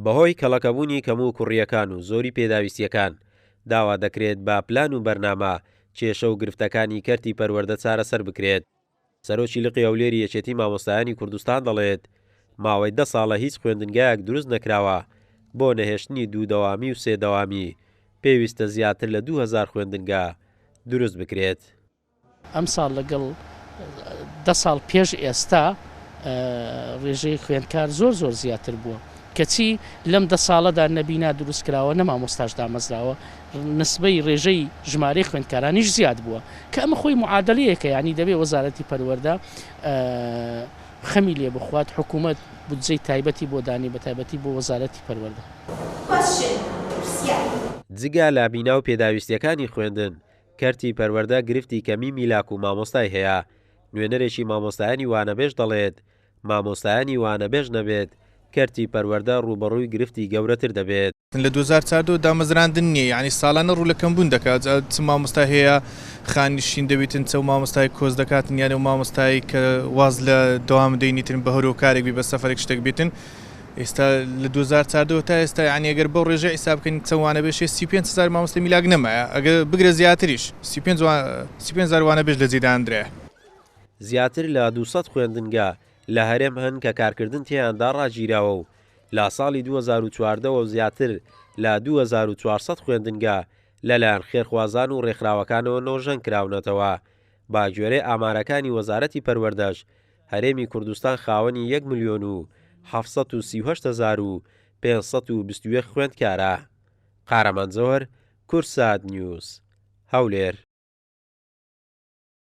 بەهۆی کەڵەکەبوونی کەموکوڕییەکان و زۆری پێداویستییەکان، داوا دەکرێت بە پلان و بەرنامە کێشە و گرفتەکانی کەرتی پەروەردە چارەسەر بکرێت. سەرۆکی لقی هەولێری یەکێتی مامۆستایانی کوردستان دەڵێت، ماوەی دە ساڵە هیچ خوێندنگایەک دروست نەکراوە، بۆ نەهێشتنی دوو دەوامی و سێ دەوامی پێویستە زیاتر لە 2000 خوێندنگا دروست بکرێت. ئەمساڵ لەگەڵ دە ساڵ پێش ئێستا ڕێژەی خوێندکار زۆر زۆر زیاتر بووە، کەچی لەم دە ساڵەدا نە بینا دروست کراوە نە مامۆستاش دامەزراوە، نسبەی ڕێژەی ژمارەی خوێندکارانیش زیاد بووە، کە ئەمە خۆی معادەلەیەکە، یانی دەبێ وەزارەتی پەروەردە خەمی لێ بخوات، حکوومەت بودجەی تایبەتی بۆ دانی بەتایبەتی بۆ وەزارەتی پەروەردە. Question، پرسیار. جگە لە بینا و پێداویستییەکانی خوێندن، کەرتی پەروەردە گرفتی کەمی میلاک و مامۆستای هەیە، نوێنەرێکی مامۆستایانی وانەبێژ دەڵێت، مامۆستایانی وانەبێژ نەبێت، کەرتی پەروەردە ڕووبەڕووی گرفتی گەورەتر دەبێت. لە 2014 ەوە دامەزراندن نییە، یانی ساڵانە ڕوو لە کەمبوون دەکات، جا چ مامۆستا هەیە خاننشین دەبیتن، چ ئەو مامۆستای کۆچ دەکاتن، یان ئەو مامۆستای کە واز لە دەوام دەینیتن بە هەر هۆکارێک بی بە سەفەرێک شتێک بیتن، ئێستا لە 2014 ەوە تا ئێستا یانی ئەگەر بەو ڕێژەی حیساب بکەین چەند وانەبێژ هەیە 35 هەزار مامۆستای میلاک نەمایە ئەگەر بگرە زیاتریش 35 35 هەزار وانەبێژ لە جێ دانرایە. زیاتر لە 200 خوێندنگە لە هەرێم هەن کە کارکردن تێیاندا ڕاگیراوە و لە ساڵی 2014 وە زیاتر لە 2400 خوێندنگە لەلایەن خێرخوازان و ڕێکخراوەکانەوە نۆژەن کراونەتەوە. بەگوێرەی ئامارەکانی وەزارەتی پەروەردەش هەرێمی کوردستان خاوەنی یەک ملیۆن و 738 هەزار و 521 خوێندکارە. قارەمان جەوهەر، کوردسات نیوز، هەولێر.